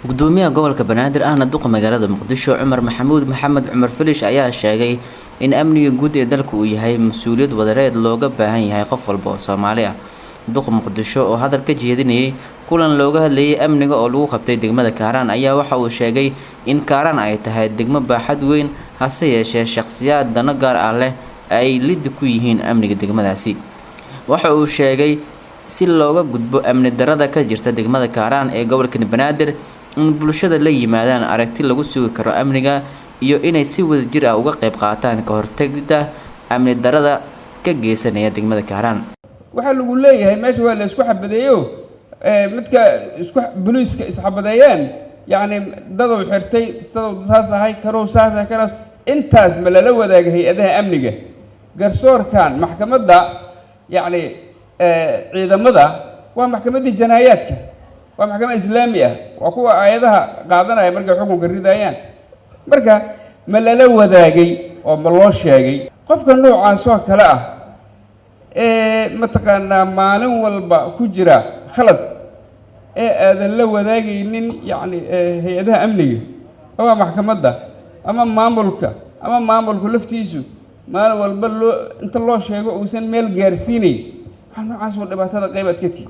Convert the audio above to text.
Gudoomiyaha gobolka Banaadir ahna duqa magaalada Muqdisho Cumar Maxamuud Maxamed Cumar Filish ayaa sheegay in amniga guud ee dalka uu yahay mas-uuliyad wadareed looga baahan yahay qof walba oo Soomaali ah. Duqa Muqdisho oo hadal ka jeedinayay kulan looga hadlayay amniga oo lagu qabtay degmada Kaaraan ayaa waxa uu sheegay in Kaaraan ay tahay degmo baaxad weyn, hase yeeshee shaqsiyaad dano gaar ah leh ay lid ku yihiin amniga degmadaasi. Waxa uu sheegay si looga gudbo amni darada ka jirta degmada Kaaraan ee gobolka Banaadir in bulshada la yimaadaan aragti lagu sugi karo amniga iyo inay si wadajir ah uga qayb qaataan ka hortagida amni darada ka geysanaya degmada Kaaraan. Waxaa lagu leeyahay meesha waa la isku xabadeeyo, midka isku boliiska isxabadeeyeen, yacni dadow xirtay, dadow saas ahay, karow saas ahay, karaas. Intaas ma lala wadaaga hay-adaha amniga, garsoorkan, maxkamadda, yacni ciidamada? Waa maxkamaddii janaayaadka, waa maxkamad islaami ah, waa kuwa aayadaha qaadanaya markay xukunka ridayaan. Marka ma lala wadaagay oo ma loo sheegay qofka noocaas oo kale ah ee mataqaanaa maalin walba ku jira khalad ee aadan la wadaagaynin, yacni hay-adaha amniga ama maxkamadda ama maamulka, ama maamulku laftiisu maalin walba loo inta loo sheego uusan meel gaarsiinayn? Waxaa noocaas oo dhibaatada qaybaad ka tihi.